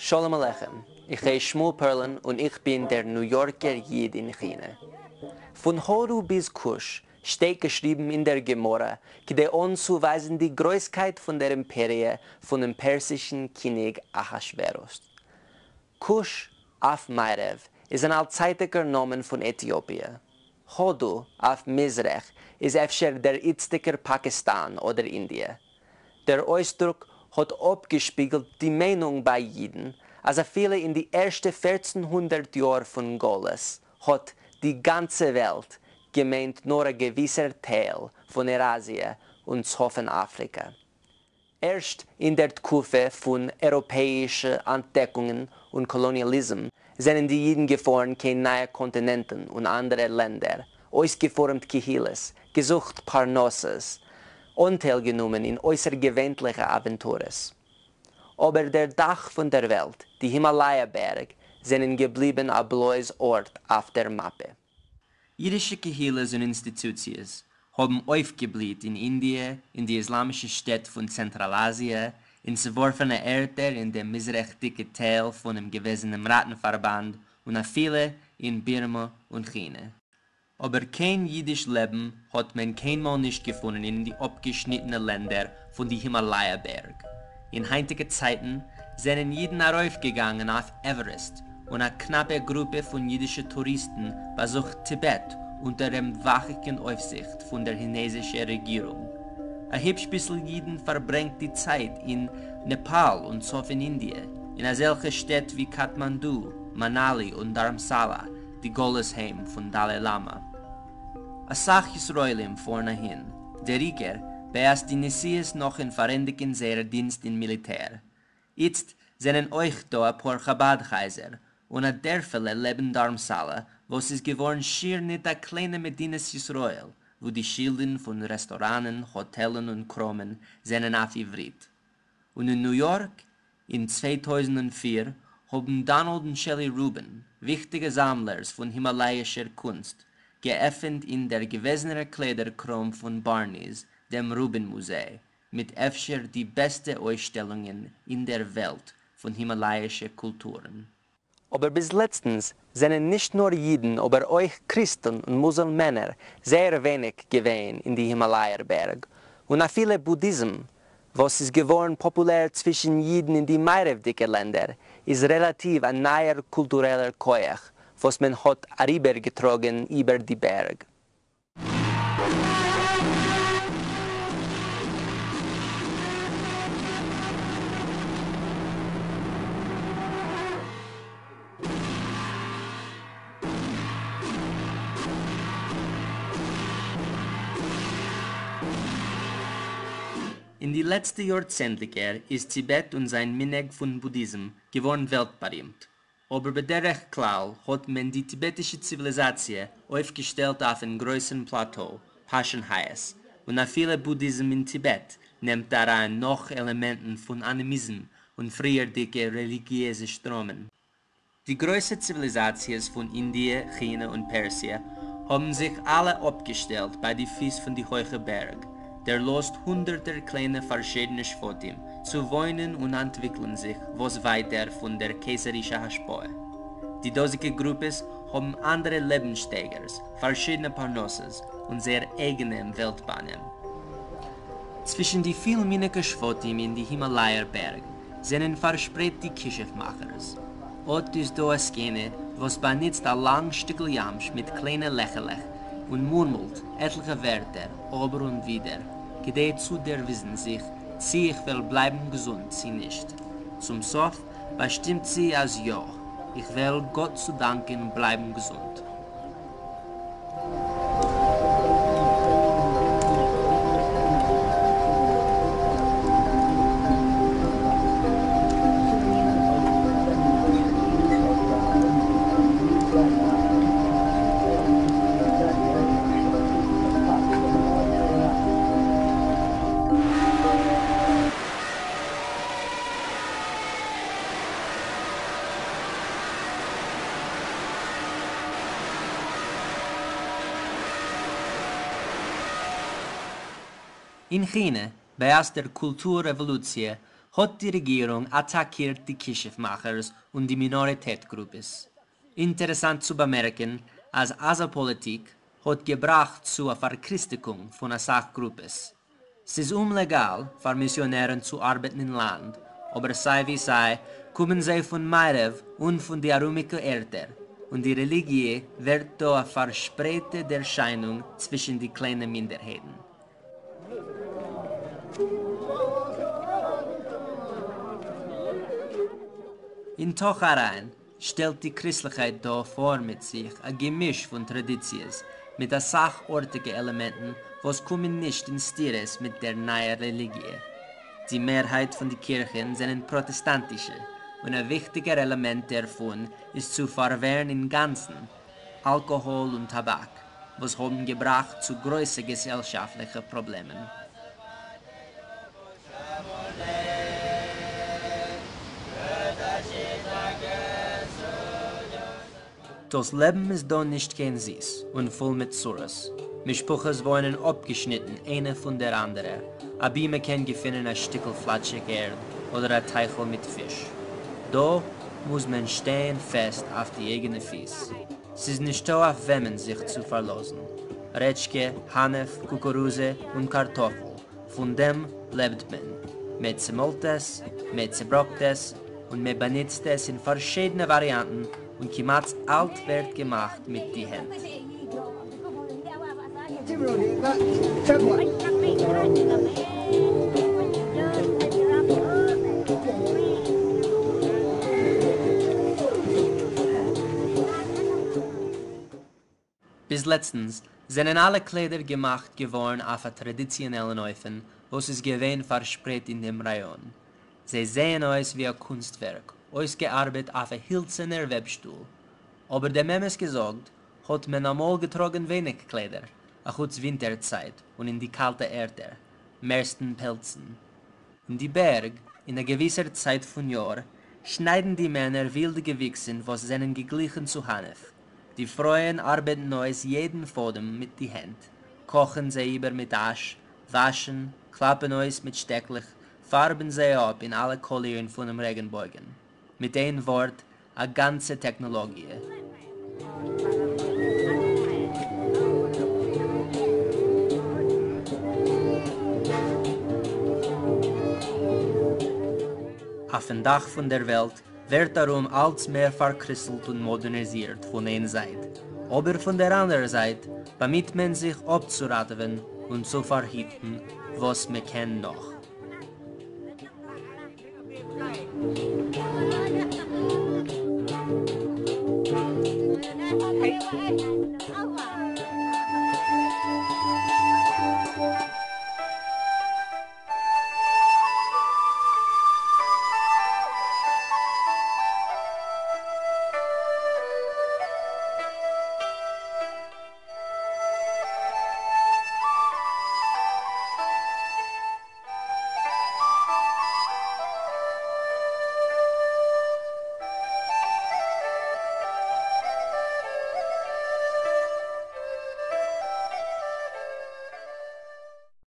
שלום עליכם, איך הייס שמואל פערלין און איך בין דער ניו יארקער איד אין כינע. פון הודו ביז כוש שטייט געשריבן אין דער גמרא כדי אנצואווייזן די גרויסקייט פון דער אימפעריע פונעם פערסישן קיניג אחשורוש. כוש, אויף מערב, איז אן אלטצייטיגער נאמען פון עטיאפיע. הודו, אויף מזרח, איז אפשר דער איצטיגער פאקיסטאן אדער אינדיע. דער אויסדרוק האט אפגעשפיגלט די מיינונג ביי אידן אז אפילו אין די ערשטע 1400 יאר פון גלות האט די גאנצע וועלט געמיינט נאר א געוויסער טייל פון אייראזיע און צפון אפריקע. ערשט אין דער תקופה פון אייראפעאישע אנטדעקונגען און קאלאניאליזם זענען די אידן געפארן קיין נייע קאנטינענטן און אנדערע לענדער, אויסגעפארעמט קהילות, געזוכט פרנסות, אנטיילגענומען אין אויסערגעווענליכע אווענטורעס. אבער דער דאך פון דער וועלט, די הימאלאיא בערג, זענען געבליבן א בלויז ארט אויף דער מאפע. אידישע קהילות און אינסטיטוציעס האבן אויפגעבליט אין אינדיע, אין די איסלאמישע שטעט פון צענטראל-אזיע, אין צעווארפענע ערטער אין דעם מזרחדיקע טייל פונעם געוועזענעם ראטן-פארבאנד און אפילו אין בירמא און כינע. אבער קיין אידיש לעבן האט מען קיינמאל נישט געפונען אין די אפגעשניטענע לענדער פון די הימאלאיא בערג. אין היינטיגע צייטן זענען אידן ארויפגעגאנגען אויף עווערעסט, און א קנאפע גרופע פון אידישע טוריסטן באזוכט טיבעט אונטער דעם וואכיגן אויפזיכט פון דער כינעזישער רעגירונג. א היפש ביסל אידן פארברענגט די צייט אין נעפאל און צפון אינדיע, אין אזעלכע שטעט ווי קאטמאנדו, מאנאלי און דארמסאלא, די גלות היים פון דאליי לאמא. אסאך ישראלים פארן אהין, דער עיקר בעת די נסיעות נאכן פארענדיגן זייער דינסט אין מיליטער. איצט זענען אויך דא אפאר חבד הייזער, און א דערפעלע לעבן דארמסאלא וואס איז געווארן שיער ניט א קליינע מדינת ישראל, וואו די שילדן פון רעסטאראנען, האטעלן און קראמען זענען אויף עברית. און אין ניו יארק אין 2004 האבן דאנאלד און שעלי רובין, וויכטיגע זאמלערס פון הימאלאישער קונסט, געעפנט אין דער געוועזענער קליידער קראם פון בארני'ס דעם רובין מוזיי, מיט אפשר די בעסטע אויסשטעלונגען אין דער וועלט פון הימאלאישע קולטורן. אבער ביז לעצטנס זענען נישט נאר אידן אבער אויך קריסטן און מוסולמענער זייער ווייניג געווען אין די הימאלאיער בערג, און אפילו בודהיזם וואס איז געווארן פאפולער צווישן אידן אין די מערבדיקע לענדער איז רעלאטיוו א נייער קולטורעלער כח וואס מען האט אריבערגעטראגן איבער די בערג. אין די לעצטע יארצענדליגער איז טיבעט און זיין מנהג פון בודהיזם געווארן וועלט-בארימט, אבער בדרך כלל האט מען די טיבעטישע ציוויליזאציע אויפגעשטעלט אויפן גרויסן פלאטא פאשען חיות, און אפילו בודהיזם אין טיבעט נעמט אריין נאך עלעמענטן פון אנימיזם און פריערדיגע רעליגיעזע שטראמען. די גרויסע ציוויליזאציעס פון אינדיע, כינע און פערסיע האבן זיך אלע אפגעשטעלט ביי די פיס פון די הויכע בערג, דערלאזט הונדערטער קליינע פארשידענע שבטים צו וואוינען און אנטוויקלען זיך וואס ווייטער פון דער קיסרישע השפעה. די דאזיגע גרופעס האבן אנדערע לעבנסשטייגערס, פארשידענע פרנסות און זייער אייגענעם וועלט-באנעם. צווישן די פיל-מיניקע שבטים אין די הימאלייער בערג זענען פארשפרייט די כישוף מאכערס. אט איז דא א זקנה וואס באנוצט א לאנג שטיקל ימש מיט קליינע לעכעלעך און מורמלט עטליכע ווערטער אבער און ווידער כדי צו דערוויסן זיך צי איך וועל בלייבן געזונט צי נישט. צום סוף באשטימט זי אז יא, איך וועל גאט צו דאנקען בלייבן געזונט. אין כינע, בעת דער קולטור-רעוואלוציע, האט די רעגירונג אטאקירט די כישוף-מאכערס און די מינאריטעט-גרופעס. אינטערעסאנט צו באמערקן אז אזא פאליטיק האט געבראכט צו א פארקריסטיקונג פון אסאך גרופעס. ס'איז אומלעגאל פאר מיסיאנערן צו ארבעטן אין לאנד, אבער סיי ווי סיי קומען זיי פון מערב און פון די ארומיקע ערטער, און די רעליגיע ווערט דא א פארשפרייטע ערשיינונג צווישן די קליינע מינדערהייטן. אין תוך אריין שטעלט די קריסטליכקייט דא פאר מיט זיך א געמיש פון טראדיציעס מיט א סך ארטיגע עלעמענטן וואס קומען נישט אין סתירות מיט דער נייער רעליגיע. די מערהייט פון די קירכן זענען פראטעסטאנטישע, און א וויכטיגער עלעמענט דערפון איז צו פארווערן אינגאנצן אלקאהאל און טאבאק, וואס האבן געבראכט צו גרויסע געזעלשאפטליכע פראבלעמען. דאס לעבן איז דא נישט קיין זיס און פול מיט צרות. משפחות וואוינען אפגעשניטן איינע פון דער אנדערער, אבי מען קען געפינען א שטיקל פלאטשיג ערד אדער א טייכל מיט פיש. דא מוז מען שטיין פעסט אויף די אייגענע פיס. ס'איז נישטא אויף וועמען זיך צו פארלאזן. רעטשקע, האנף, קוקורוזע און קארטאפל, פון דעם לעבט מען. מען צעמאלט עס, מען צעבראקט עס, און מען באנוצט עס אין פארשידענע וואריאנטן, און כמעט אלץ ווערט געמאכט מיט די הענט. ביז לעצטנס זענען אלע קליידער געמאכט געווארן אויף א טראדיציאנעלן אופן וואס איז געווען פארשפרייט אין דעם ראיאן. זיי זעען אויס ווי א קונסטווערק, אויסגעארבעט אויף א הילצערנער וועבשטול. אבער דעם אמת געזאגט, האט מען אמאל געטראגן ווייניג קליידער, אחוץ ווינטער צייט און אין די קאלטע ערטער, מערסטן פעלצן. אין די בערג, אין א געוויסער צייט פון יאר, שניידן די מענער ווילדע געוויקסן וואס זענען געגליכן צו האנף. די פרויען ארבעטן אויס יעדן פאדעם מיט די הענט, קאכן זיי איבער מיט אש, וואשן, קלאפן אויס מיט שטעקלעך, פארבן זיי אפ אין אלע קאלירן פונעם רעגנבויגן. מיט איין ווארט, א גאנצע טעכנאלאגיע. אויפן דאך פון דער וועלט ווערט ארום אלץ מער פארקריסטלט און מאדערניזירט פון איין זייט, אבער פון דער אנדערער זייט באמיט מען זיך אפצוראטעווען און צו פארהיטן וואס מען קען נאך.